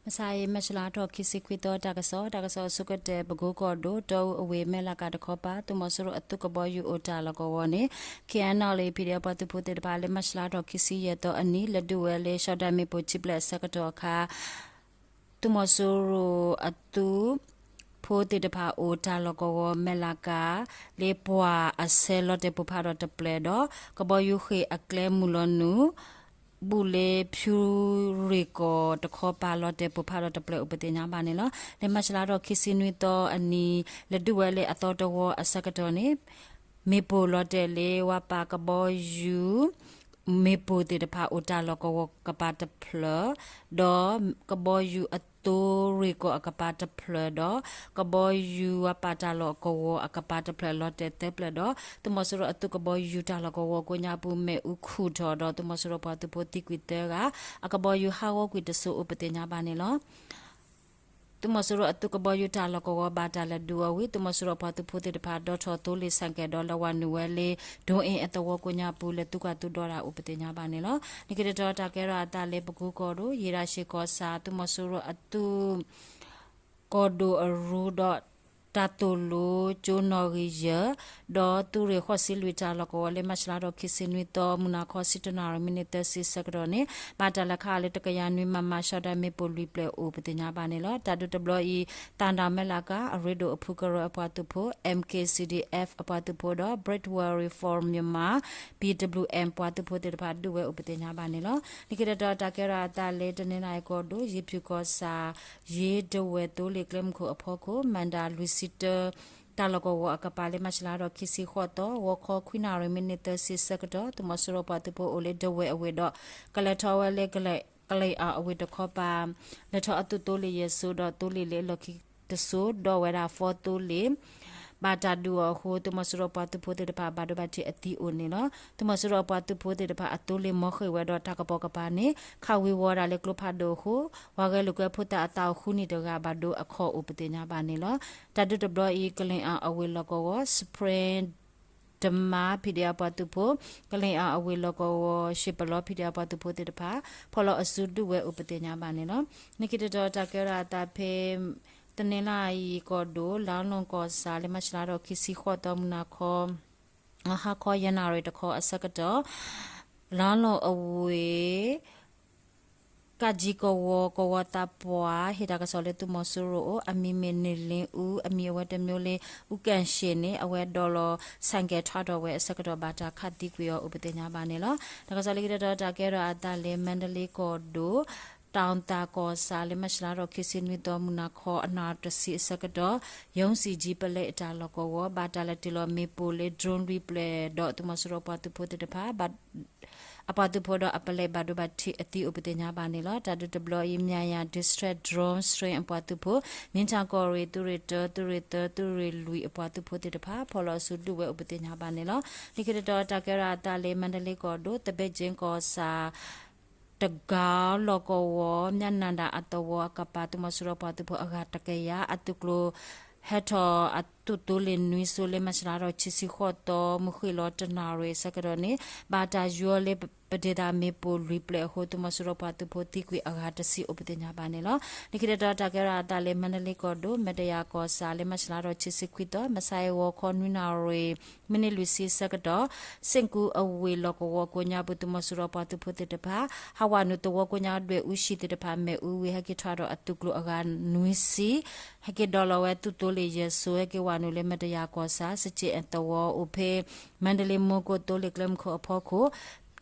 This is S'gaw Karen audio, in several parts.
မဆါအံၤ မၢ်ၡလါထီၣ်ခံဆံခွံသီ တၢ်ကစီၣ်, တၢ်ကစီၣ်အဆိကတၢၢ် ပကိကီၢ်ဒိၣ် တီအူအဝ့ၢ် မဲၢ်လးကၤတခီပၤ သုးမီၤစိရိၤအသုးကဘီယူၤအိၣ်တၢ်လီၢ်ကဝီၤန့ၣ် ခ့ၣ်အဲၣ်ယူၣ် ပီၣ်ဒ့ပှၤသုးဖိသ့ၣ်တဖၣ် လၢမၢ်ၡလါထီၣ်ခံဆံယဲၢ်သီအနံၤ လဲၤဒုးဝဲလၢ ရှီၣ်ဒၣ်မ့ၣ်ပိၢ်ထံပျဲၢ်အဆၢကတီၢ်အခါ သုးမီၤစိရိၤအသုး ဖိသ့ၣ်တဖၣ်အိၣ်တၢ်လီၢ်ကဝီၤ မဲၢ်လးကၤ လၢပှၢ်အဆၢလီၤတဲာ်ပိၢ်ဖးဒီးတဖျၢၣ်ဒီး ကဘီယူၤဃ့ၢ်အကျဲမုၢ်လီၤနုာ် ဘူးလၢဖၠူရ့ၣ်ကီၢ်တခီပၤလီၤတဲာ်ပိၢ်ဖးဒီးတဖျၢၣ်အိၣ်ပသ့ၣ်ညါဘၣ်န့ၣ်လီၤ. လၢမၢ်ၡလါထီၣ်ခံဆံနွံသီအနံၤ လဲၤဒုးဝဲလၢအသီတဝီအဆၢကတီၢ်န့ၣ် မ့ၣ်ပိၢ်လီၤတဲာ်လၢ ဝၤပာ်ကဘီယူၤ မ့ၣ်ပိၢ်သ့ၣ်တဖၣ်အိၣ်တၢ်လီၢ်ကဝီၤကပၤတဖျၢၣ်, ဒီးကဘီယူၤအသုးရ့ၣ်ကီၢ်အကပၤတဖျၢၣ်ဒီး ကဘီယူၤဝၤပာ်တၢ်လီၢ်ကဝီၤအကပၤတဖျၢၣ်လီၤတဲာ်သၢဖျၢၣ်ဒီး သုးမီၤစိရိၤအသုးကဘီယူၤတၢ်လီၢ်ကဝီၤကိးညါပူၤ မ့ၣ်အူခူၣ်ထီၣ်ဒီး သုးမီၤစိရိၤပှၤသုးဖိသံကွံာ်သၢဂၤ, အကဘီယူၤဟးဂီၤကွံာ်တစိၤအိၣ်ပသ့ၣ်ညါဘၣ်န့ၣ်လီၤ. သုးမီၤစိရိၤအသုးကဘီယူၤတၢ်လီၢ်ကဝီၤဘၣ်တၢ်လဲၤဒုးအီၤဝံၤ သုးမီၤစိရိၤပှၤသုးဖိသ့ၣ်တဖၣ် ဒီးထီၣ်သိလ့ၣ်ဆၣ်ကဲၣ်ဒီး လဲၤဝၤနုာ်ဝဲလၢ ဒိအ့အသဝီကိးညါပူၤ လဲၤသုးကွၢ်သုဒီးတၢ်အိၣ်ပသ့ၣ်ညါဘၣ်န့ၣ်လီၤ. လၢခံတတီၤတၢ်ကဲထီၣ်အသးလၢပကိကီၢ်ဒိၣ် ယ့ၣ်ရၣ်ရှ့ၣ်ကီၢ်ဆၣ် သုးမီၤစိရိၤအသုး ကီၢ်ဒိၣ်အရူဒီး တၢ်သိၣ်လိကၠိနီၣ်ဂံၢ်ယဲၢ် ဒီးသုးရ့ၣ်ဃိးဆံလွံၢ်တၢ်လီၢ်ကဝီၤလၢမၢ်ၡလါထီၣ်ခံဆံနွံသီ မုၢ်နၤခီဆံတၢနၣ်ရံၣ်မံးနံးသၢဆံဆၢကတီၢ်န့ၣ် ဘၣ်တၢ်လဲၤခးအီၤလၢတကယၤနွံမမ ရှီၣ်ဒၣ်မ့ၣ်ပိၢ်လွံၢ်ဖျၢၣ်အိၣ်ပသ့ၣ်ညါဘၣ်န့ၣ်လီၤ. တၢ်ဒုးတဘျီအံၤ သၣ်ဒၣ်မဲၢ်လးကၤ အရ့ဒိၣ်အဖုကရၢအပှၤသုးဖိ M K C D F အပှၤသုးဖိဒီး Breakaway for Myanmar B W M ပှၤသုးဖိသ့ၣ်တဖၣ်ဒုးဝဲအိၣ်ပသ့ၣ်ညါဘၣ်န့ၣ်လီၤ. လၢခံတတီၤတၢ်ကဲထီၣ်အသးလၢတနီသရံၣ်ကီၢ်ဒိၣ် ယ့ၣ်ဖၠူၣ်ကီၢ်ဆၣ် ယ့ၣ်ဒဝဲၢ်သိလ့ၣ်ကျဲမုၢ်ခိၣ်အဖီခိၣ် မၤတၢ်လွံၢ်ဆံတၢ တၢ်လီၢ်ကဝီၤအကပၤလၢမၢ်ၡလါထီၣ်ခံဆံဃိးသီ ဂီၤခီခွံနၣ်ရံၣ်မံးနံးသၢဆံဆၢကတီၢ် သုးမီၤစိရိၤပှၤသုးဖိအိၣ်လၢဒဝဲၢ်အဝ့ၢ်ဒီး ကလဲၤထီၣ်ဝဲလၢ ကလဲၤအဝ့ၢ်တခီပၤ လဲၤထီၣ်အသုးသိလ့ၣ်ယဲၢ်စိၤဒီးသိလ့ၣ်လၢအလီၢ်ခံတစိၤ ဒီးဝဲဒၣ် four သိလ့ၣ် ဘၣ်တၢ်ဒုးအီၤအဃိ သုးမီၤစိရိၤပှၤသုးဖိသ့ၣ်တဖၣ် ဘၣ်ဒိဘၣ်ထံးအသံအိၣ်န့ၣ်လီၤ. သုးမီၤစိရိၤအပှၤသုးဖိသ့ၣ်တဖၣ်အသိလ့ၣ်မီၤဃ့ၢ်ဝဲဒီးတၢ်ကပိာ်ကပၤန့ၣ် ခးဝံၤဝီၤဒၣ်လၢကျိဖးဒိၣ်အဃိ ပှၤဂဲၤလိာ်ကွဲဖိသၣ်အသးအိၣ်ဃုနံၣ်တဂၤဘၣ်ဒိအခီၣ်အိၣ်ပသ့ၣ်ညါဘၣ်န့ၣ်လီၤ. တၢ်ဒုးတဘျီအံၤ ကလ့ၣ်အီၣ်အဝ့ၢ်လီၢ်ကဝီၤ Spring တမါ ဖံးဒဲးအပှၤသုးဖိ, ကလ့ၣ်အီၣ်အဝ့ၢ်လီၢ်ကဝီၤ ရှ့ၣ်ပလီ ဖံးဒဲးအပှၤသုးဖိသ့ၣ်တဖၣ် ဖီၣ်လီၤအစုဒုးဝဲအိၣ်ပသ့ၣ်ညါဘၣ်န့ၣ်လီၤ. လၢခံတတီၤတၢ်ကဲထီၣ်အသးဖဲ တနီသရံၣ်ကီၢ်ဒိၣ် လါလီၢ်ကီၢ်ဆၣ် လၢမၢ်ၡလါထီၣ်ခံဆံဃိးသီ မုၢ်နၤခီ ဟါခီယဲၢ်နၣ်ရံၣ်တခီအဆၢကတီၢ် လါလီၢ်အဝ့ၢ် ကးကၠံကဝီၤ ကဝီၤသးပှၢ် ဟ့ၣ်တၢ်ကစီၣ်လၢသုးမီၤစိရိၤအိၣ် အမံၤမ့ၢ်န့ၢ်လ့အူ အမံၤအဝဲတမံၤလၢ အူကၣ်ရှ့ၣ်န့ၣ် အဝဲဒိးလီၤဆၣ်ကဲၣ်ထီၣ်ဒီးဝဲအဆၢကတီၢ် ဘၣ်တၢ်ခးသံကွံာ်အီၤအိၣ်ပသ့ၣ်ညါဘၣ်န့ၣ်လီၤ. တၢ်ကစီၣ်လၢခံတတီၤတၢ်ကဲထီၣ်အသးလၢ မါဒလ့ကီၢ်ဒိၣ် တၢ်သးကီၢ်ဆၣ် လၢမၢ်ၡလါထီၣ်ခံဆံနွံသီ မုၢ်နၤခီအနၣ်တဆံအဆၢကတီၢ် ယိၤစံၣ်ကၠံပလဲအတၢ်လီၢ်ကဝီၤ ဘၣ်တၢ်လဲၤတ့ၢ်လီၤမ့ၣ်ပိၢ်လၢ drone လွံၢ်ဖျၢၣ်ဒီး သုးမီၤစိရိၤပှၤသုးဖိသ့ၣ်တဖၣ် အပှၤသုးဖိဒီးအပလဲဘၣ်ဒိဘၣ်ထံးအသံအိၣ်ပသ့ၣ်ညါဘၣ်န့ၣ်လီၤ. တၢ်ဒုးတဘျီအံၤ မၠၣ်ယၣ် District Drone Strike အပှၤသုးဖိ, မ့ၢ်ထၣ်ကီၢ်ရ့ၣ် သုးရ့ၣ်တၢ သုးရ့ၣ်သၢ သုးရ့ၣ်လွံၢ်အပှၤသုးဖိသ့ၣ်တဖၣ် ဖီၣ်လီၤအစုဒုးဝဲအိၣ်ပသ့ၣ်ညါဘၣ်န့ၣ်လီၤ. လၢခံတတီၤတၢ်ကဲထီၣ်အသးလၢ မါဒလ့ကီၢ်ဒိၣ် သဘ့ၣ်ကၠ့ကီၢ်ဆၣ် တဂၤလီၢ်ကဝီၤ မၠၣ်နၣ်ဒၣ်အသဝီအကပၤ သုးမီၤစိရိၤပှၤသုးဖိအဂၤတကယၤ အသုးကျိၤ ဟဲထီၣ်အသုးသိလ့ၣ်နွံစိၤလၢမၢ်ၡလါထီၣ်ခံဆံဃိးသီ မုၢ်ဃ့ၢ်လီၤတနၣ်ရံၣ်အဆၢကတီၢ်န့ၣ် ဘၣ်တၢ်ယီၤလၢပဒ့သးမ့ၣ်ပိၢ်လွံၢ်ဖျၢၣ်အဃိ သုးမီၤစိရိၤပှၤသုးဖိသံကွံာ်အဂၤတဆံအိၣ်ပသ့ၣ်ညါဘၣ်န့ၣ်လီၤ. လၢခံတတီၤတၢ်ကဲထီၣ်အသးလၢ မါဒလ့ကီၢ်ဒိၣ် မဲၢ်တယၤကီၢ်ဆၣ် လၢမၢ်ၡလါထီၣ်ခံဆံခွံသီ မုၢ်ဆါအံၤဂီၤခီနွံနၣ်ရံၣ် မံးနံးလွံၢ်ဆံဆၢကတီၢ် စ့ၣ်ကူအဝ့ၢ်လီၢ်ကဝီၤကိးညါပူၤ သုးမီၤစိရိၤပှၤသုးဖိသ့ၣ်တဖၣ် ဟးဝးနုာ်သဝီကိးညါဒွဲၣ်အူဆံးသ့ၣ်တဖၣ် မ့ၣ်အူဝံၤ ဟဲက့ၤထီၣ်ဒီးအသုးကျိၤအဂၤနွံဆံ ဟဲက့ၤဒိးလီၤဝဲသုးသိလ့ၣ်ယဲၢ်စိၤ ဟဲက့ၤဝးနုာ်လၢမဲၢ်တယၤကီၢ်ဆၣ် စက့ၣ်အဲၣ်သဝီအိၣ်ဖဲ မါဒလ့မူကိၣ်သိလ့ၣ်ကျဲမုၢ်ခိၣ်အဖီခိၣ်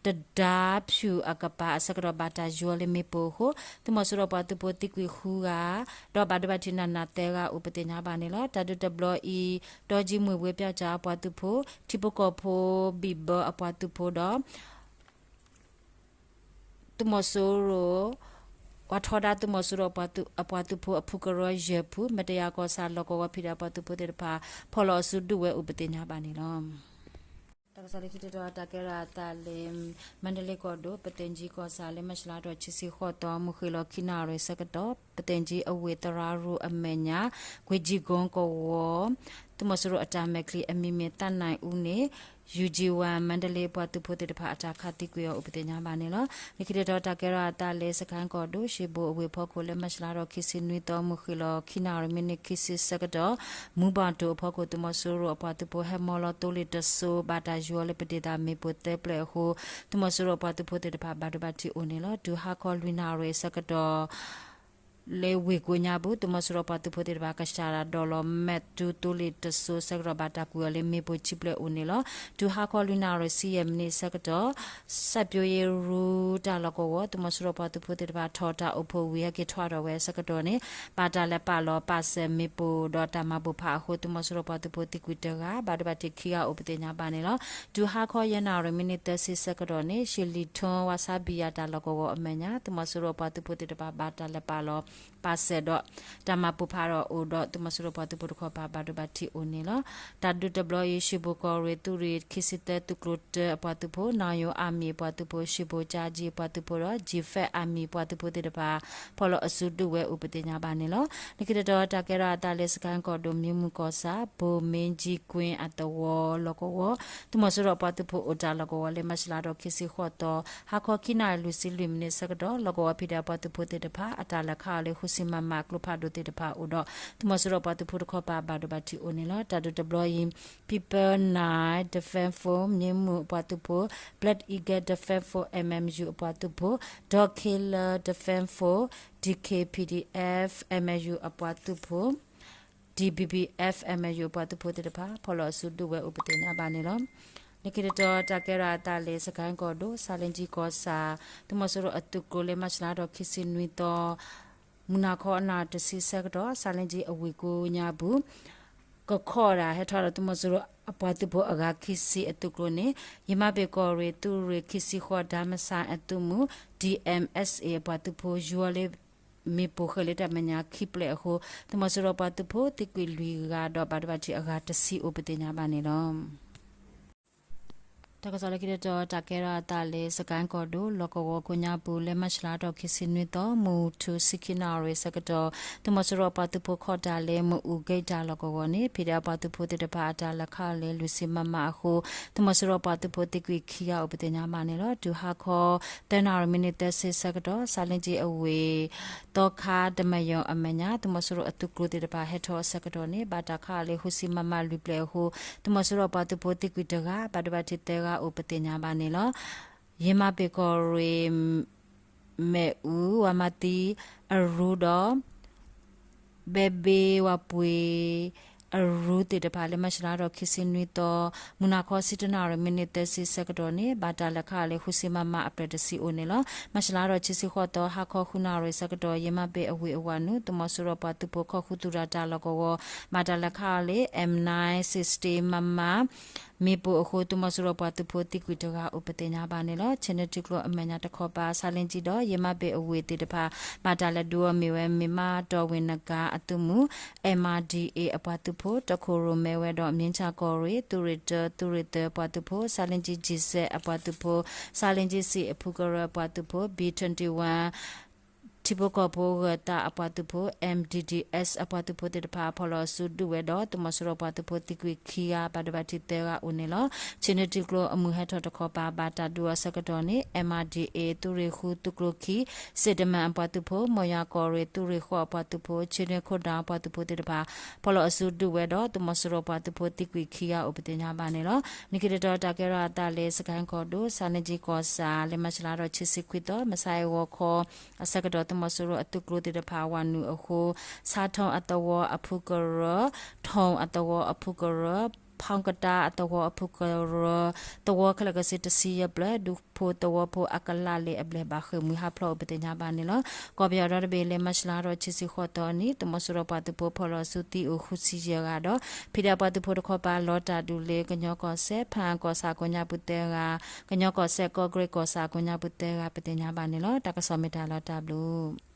တဒါဖၠူၣ်အကပၤအဆၢကတီၢ် ဘၣ်တၢ်ယီၤလၢမ့ၣ်ပိၢ်အဃိ သုးမီၤစိရိၤပှၤသုးဖိသံကွံာ်ဃုဂၤ ဒီးဘၣ်ဒိဘၣ်ထံးနးနးသၢဂၤအိၣ်ပသ့ၣ်ညါဘၣ်န့ၣ်လီၤ. တၢ်ဒုးတဘျီအံၤ တီကၠံမွ့ၢ်ဘှ့ပျီကၠၣ်အပှၤသုးဖိ ထံဖိကီၢ်ဖိဘံၣ်ဘၢအပှၤသုးဖိဒီး သုးမီၤစိရိၤ ပှၤထီဒါသုးမီၤစိရိၤအပှၤသုးဖိအဖုကရၢယဲၢ်ဖု မဲၢ်တယၤကီၢ်ဆၣ်လီၢ်ကဝီၤဖံးဒဲးအပှၤသုးဖိသ့ၣ်တဖၣ် ဖီၣ်လီၤအစုဒုးဝဲအိၣ်ပသ့ၣ်ညါဘၣ်န့ၣ်လီၤ. တၢ်ကစီၣ်လၢခံတတီၤတၢ်ကဲထီၣ်အသးလၢ မါဒလ့ကီၢ်ဒိၣ် ပသ့ၣ်ကၠံကီၢ်ဆၣ်လၢမၢ်ၡလါထီၣ်ခံဆံဃိးသီ မုၢ်ဃ့ၢ်လီၤခံနၣ်ရံၣ်ဆၢကတီၢ် ပသ့ၣ်ကၠံအဝ့ၢ်သရၣ်ရူၢ်အမဲာ်ညါ ကွ့ၢ်ကၠံကိကဝီၤ သုးမီၤစိရိၤအတၢ်မဲာ်ချံအမံၤမ့ၢ်သၣ်နၢၣ်အူန့ၣ် ယူၢ်ကၠံဝါ မါဒလ့ပှၤသုးဖိသ့ၣ်တဖၣ်အတၢ်ခးသံကွံာ်အီၤအိၣ်ပသ့ၣ်ညါဘၣ်န့ၣ်လီၤ. လၢခံတတီၤတၢ်ကဲထီၣ်အသးလၢ စကဲၣ်ကီၢ်ဒိၣ် ၡ့ဘိအဝ့ၢ်ဖီခိၣ် လၢမၢ်ၡလါထီၣ်ခံဆံနွံသီ မုၢ်ဃ့ၢ်လီၤခံနၣ်ရံၣ်မံးနံးခံဆံဆၢကတီၢ် မူဘၣ်တိၣ်အဖီခိၣ် သုးမီၤစိရိၤအပှၤသုးဖိဟဲမီလီၤသိလ့ၣ်တစိၤ ဘၣ်တၢ်ယူၤအီၤလၢပဒ့ၣ်သးမ့ၣ်ပိၢ်သၢဖျၢၣ်အဃိ သုးမီၤစိရိၤအပှၤသုးဖိသ့ၣ်တဖၣ်ဘၣ်ဒိဘၣ်ထံးအိၣ်န့ၣ်လီၤ. တုၤဟါခီလွံၢ်နၣ်ရံၣ်ဆၢကတီၢ် လၢဝ့ၢ်ကိးညါပူၤ သုးမီၤစိရိၤပှၤသုးဖိသ့ၣ်တဖၣ် ကဆှၣ်တၢ်ဒီးလီၤမဲာ်တူသိလ့ၣ်တစိၤဆၢကတီၢ် ဘၣ်တၢ်ကွံာ်အီၤလၢမ့ၣ်ပိၢ်ခံဖျၢၣ်အိၣ်န့ၣ်လီၤ. တုၤဟါခီလွံၢ်နၣ်ရံၣ်ဆံယဲၢ်မံးနံးဆၢကတီၢ် စၣ်ပၠိယ့ရူတၢ်လီၢ်ကဝီၤ သုးမီၤစိရိၤပှၤသုးဖိသ့ၣ်တဖၣ် ထီၣ်တၢ်အိၣ်ဖှိၣ်ဝံၤဟဲက့ၤထွဲဒီးဝဲအဆၢကတီၢ်န့ၣ် ဘၣ်တၢ်လဲၤပာ်လီၤပာ်စဲးမ့ၣ်ပိၢ်ဒီးတၢ်မၤပိၢ်ဖးအဃိ သုးမီၤစိရိၤပှၤသုးဖိသံကွံာ်တဂၤ ဘၣ်ဒိဘၣ်ထံးခံဂၤအိၣ်ပသ့ၣ်ညါဘၣ်န့ၣ်လီၤ. တုၤဟါခီယဲၢ်နၣ်ရံၣ်မံးနံးသၢဆံဆၢကတီၢ်န့ၣ် ရှ့လံၤထၢဝါဆါဘံယၤတၢ်လီၢ်ကဝီၤအမဲာ်ညါ သုးမီၤစိရိၤပှၤသုးဖိသ့ၣ်တဖၣ် ဘၣ်တၢ်လဲၤပာ်လီၤပာ်စဲးဒီး တၢ်မၤပိၢ်ဖးဒီးအိၣ်ဒီး သုးမီၤစိရိၤပှၤသုးဖိတခီပၤ ဘၣ်ဒိဘၣ်ထံးအိၣ်န့ၣ်လီၤ. တၢ်ဒုးတဘျီအံၤ ၡ့ဘိၣ်ကီၢ်ရ့ၣ် သုးရ့ၣ်ခံဆံသၢသုးကျိၤတၢအပှၤသုးဖိ နီၣ်ယိၤအမံၤအပှၤသုးဖိ ၡ့ဘိၣ်ကၠါကၠံအပှၤသုးဖိဒီး ကၠံဖဲးအမံၤပှၤသုးဖိသ့ၣ်တဖၣ် ဖီၣ်လီၤအစုဒုးဝဲအိၣ်ပသ့ၣ်ညါဘၣ်န့ၣ်လီၤ. လၢခံတတီၤတၢ်ကဲထီၣ်အသးလၢ စကဲၣ်ကီၢ်ဒိၣ် မ့ၢ်မုၢ်ကီၢ်ဆၣ် ဘိၣ်မ့ကၠံကွ့အသဝီလီၢ်ကဝီၤ သုးမီၤစိရိၤအပှၤသုးဖိအိၣ်တၢ်လီၢ်ကဝီၤလၢမၢ်ၡလါထီၣ်ခံဆံဃိးသီ ဟါခီခံနၣ်ရံၣ်လွံၢ်ဆံလွံၢ်မံးနံးဆၢကတီၢ် လီၢ်ကဝီၤဖံးဒဲးအပှၤသုးဖိသ့ၣ်တဖၣ် အတၢ်လဲၤခးအီၤလၢဃုဆံမမအကျိဖးဒိၣ်သ့ၣ်တဖၣ်အိၣ်ဒီး သုးမီၤစိရိၤအပှၤသုးဖိတခီပၤ ဘၣ်ဒိဘၣ်ထံးအိၣ်န့ၣ်လီၤ. တၢ်ဒုးတဘျီအံၤ People Nine Defense Force မ့ၢ်မုၢ်အပှၤသုးဖိ Black Eagle Defense Force M M U အပှၤသုးဖိ Dog Killer Defense Force D K P D F M M U အပှၤသုးဖိ D B B F M M U အပှၤသုးဖိသ့ၣ်တဖၣ် ဖီၣ်လီၤအစုဒုးဝဲအိၣ်ပသ့ၣ်ညါဘၣ်န့ၣ်လီၤ. လၢခံတတီၤတၢ်ကဲထီၣ်အသးလၢ စကဲၣ်ကီၢ်ဒိၣ် ဆါလ့ကၠံကီၢ်ဆၣ် သုးမီၤစိရိၤအသုးကျိၤလၢမၢ်ၡလါထီၣ်ခံဆံနွံသီ မုၢ်နၤခီအနၣ်တဆံဆၢကတီၢ် ဆါလ့ကၠံအဝ့ၢ်ကိးညါပူၤ ကခီၣ်တၢ်ဟဲထီၣ်ဒီးသုးမီၤစိရိၤအပှၤသုးဖိအဂၤခံဆံအသုးကျိၤန့ၣ် ယမါဘ့ၣ်ကီၢ်ရ့ၣ် သုးရ့ၣ်ခံဆံဃိး ဓါမဆါအသုးမုၢ် D M S A အပှၤသုးဖိယူၤအီၤလၢ မ့ၣ်ပိၢ်ဃဲၤလၢတၢ်မဲာ်ညါခံဖျၢၣ်အဃိ သုးမီၤစိရိၤပှၤသုးဖိသံကွံာ်လွံၢ်ဂၤဒီး ဘၣ်ဒိဘၣ်ထံးအဂၤတဆံအိၣ်ပသ့ၣ်ညါဘၣ်န့ၣ်လီၤ. တၢ်ကစီၣ်လၢခံတတီၤ တၢ်ကဲထီၣ်အသးလၢ စကဲၣ်ကီၢ်ဒိၣ် လီၢ်ကဝီၤကိးညါပူၤ လၢမၢ်ၡလါထီၣ်ခံဆံနွံသီ မုၢ်ထူၣ်ဆံခံနၣ်ရံၣ်ဆၢကတီၢ် သုးမီၤစိရိၤအပှၤသုးဖိခီၣ်တၢ်လၢ မအူက့တၢ်လီၢ်ကဝီၤန့ၣ် ဖံးဒဲးအပှၤသုးဖိသ့ၣ်တဖၣ်အတၢ်လဲၤခးအီၤလၢလွံၢ်ဆံမမအဃိ သုးမီၤစိရိၤအပှၤသုးဖိသံကွံာ်ခံဂၤအိၣ်ပသ့ၣ်ညါဘၣ်န့ၣ်လီၤ. တုၤဟါခီ သၢနၣ်ရံၣ်မံးနံးသၢဆံဆၢကတီၢ် ဆါလ့ကၠံအဝ့ၢ် သီခါတမယီၤအမဲာ်ညါ သုးမီၤစိရိၤအသုးကျိၤသ့ၣ်တဖၣ်ဟဲထီၣ်အဆၢကတီၢ်န့ၣ် ဘၣ်တၢ်ခးအီၤလၢဃုဆံမမလွံၢ်ဖျၢၣ်အဃိ သုးမီၤစိရိၤအပှၤသုးဖိသံကွံာ်တဂၤ ဘၣ်ဒိဘၣ်ထံးသၢဂၤအိၣ်ပသ့ၣ်ညါဘၣ်န့ၣ်လီၤ. ယမါဘ့ၣ်ကီၢ်ရ့ၣ် မဲာ်အူဝါမါသံအရူဒီး ဘဲဘ့ဝါပှ့ၤအရူသ့ၣ်တဖၣ် လၢမၢ်ၡလါထီၣ်ခံဆံနွံသီ မုၢ်နၤခီဆံတၢနၣ်ရံၣ်မံးနံးသၢဆံဆၢကတီၢ်န့ၣ် ဘၣ်တၢ်လဲၤခးအီၤလၢဃုဆံမမအဖျၢၣ်တဆံအိၣ်န့ၣ်လီၤ. မၢ်ၡလါထီၣ်ခံဆံဃိးသီ ဟါခီဃုနၣ်ရံၣ်ဆၢကတီၢ် ယမါဘ့ၣ်အဝ့ၢ်အဝၤနုာ် သုးမီၤစိရိၤပှၤသုးဖိခီၣ်ဃုသူၣ်တၢ်တၢ်လီၢ်ကဝီၤ ဘၣ်တၢ်လဲၤခးအီၤလၢ M nine sixty မမ မ့ၣ်ပိၢ်အဃိ သုးမီၤစိရိၤပှၤသုးဖိသံကွံာ်တဂၤအိၣ်ပသ့ၣ်ညါဘၣ်န့ၣ်လီၤ. ဆ့ၣ်နီၤထံကျိအမဲာ်ညါတခီပၤ ဆါလ့ကၠံဒီး ယမါဘ့ၣ်အဝ့ၢ်သ့ၣ်တဖၣ် ဘၣ်တၢ်လဲၤဒုးအီၤမ့ၢ်ဝဲ မ့ၢ်မါတီၢ်ဝ့ၢ်နကၤအသုးမုၢ် M R D A အပှၤသုးဖိ တီခိၣ်ရိၣ်မဲဝဲဒီး မ့ၣ်ဆၣ်ကီၢ်ရ့ၣ် သုးရ့ၣ်တၢ သုးရ့ၣ်သၢအပှၤသုးဖိ ဆါလ့ကၠံ G Z အပှၤသုးဖိ ဆါလ့ကၠံ စံၣ်အဖုကရၢအပှၤသုးဖိ B twenty-one ထံဖိကီၢ်ဖိဂၢၤသးအပှၤသုးဖိ M D D S အပှၤသုးဖိသ့ၣ်တဖၣ် ဖီၣ်လီၤအစုဒုးဝဲဒီး သုးမီၤစိရိၤပှၤသုးဖိသံကွံာ်ခံဂၤ ဘၣ်ဒိဘၣ်ထံးသၢဂၤအိၣ်န့ၣ်လီၤ. ဆ့ၣ်နီၤထံကျိအမုၢ်ဟဲထီၣ်တခီပၤ ဘၣ်တၢ်ဒုးအီၤဆၢကတီၢ်န့ၣ် M R D A သုးရ့ၣ်ဃုသုးကျိခံ စ့ၣ်တမၣ်အပှၤသုးဖိ မိၢ်ယွၤကီၢ်ရ့ၣ် သုးရ့ၣ်ဃိးအပှၤသုးဖိ ဆ့ၣ်နီၤခိၣ်ဒၣ်အပှၤသုးဖိသ့ၣ်တဖၣ် ဖီၣ်လီၤအစုဒုးဝဲဒီး သုးမီၤစိရိၤပှၤသုးဖိသံကွံာ်ခံဂၤအိၣ်ပသ့ၣ်ညါဘၣ်န့ၣ်လီၤ. လၢခံတတီၤ တၢ်ကဲထီၣ်အသးလၢ စကဲၣ်ကီၢ်ဒိၣ် ဆါလ့ကၠံကီၢ်ဆၣ် လၢမၢ်ၡလါထီၣ်ခံဆံခွံသီ မုၢ်ဆါအံၤဂီၤခီ အဆၢကတီၢ် သုးမီၤစိရိၤအသုးကျိၤသ့ၣ်တဖၣ် ဝၤနုာ်အဃိ ဆါထိၣ်အသဝီအဖုကရၢ ထိၣ်အသဝီအဖုကရၢ ဖီကတၢ်အသဝီအဖုကရၢ သဝီခဲလၢာ်ခဲဆ့တဆံယဲၢ်ဖျၢၣ် ဒူဖိသဝီဖိအကလးလၢအဘျဲၣ်ဘၣ်ဃ့ၢ်မှံဟးဖျိးအိၣ်ပသ့ၣ်ညါဘၣ်န့ၣ်လီၤ. ကီၢ်ပယီၤဒီတဘ့ၣ် လၢမၢ်ၡလါထီၣ်ခံဆံဃိးသီအနံၤ သုးမီၤစိရိၤပှၤသုးဖိဖီၣ်လီၤစုသံအိၣ်ဃုဆံယဲၢ်ဂၤဒီး ဖံးဒဲးပှၤသုးဖိတခီပၤ လီၤတၢ်ဒုးလၢ ကညီကီၢ်စဲၣ် ဖၣ်အၣ်ကီၢ်ဆၣ်ကိးညါပူၤသၢဂၤ, ကညီကီၢ်စဲၣ်ကီၢ်ကရ့ၣ်ကီၢ်ဆၣ်ကိးညါပူၤသၢဂၤ ပသ့ၣ်ညါဘၣ်န့ၣ်လီၤ. တၢ်ကစီၣ်မ့ၢ်တၢ်လီၤတၢ်ဘျုး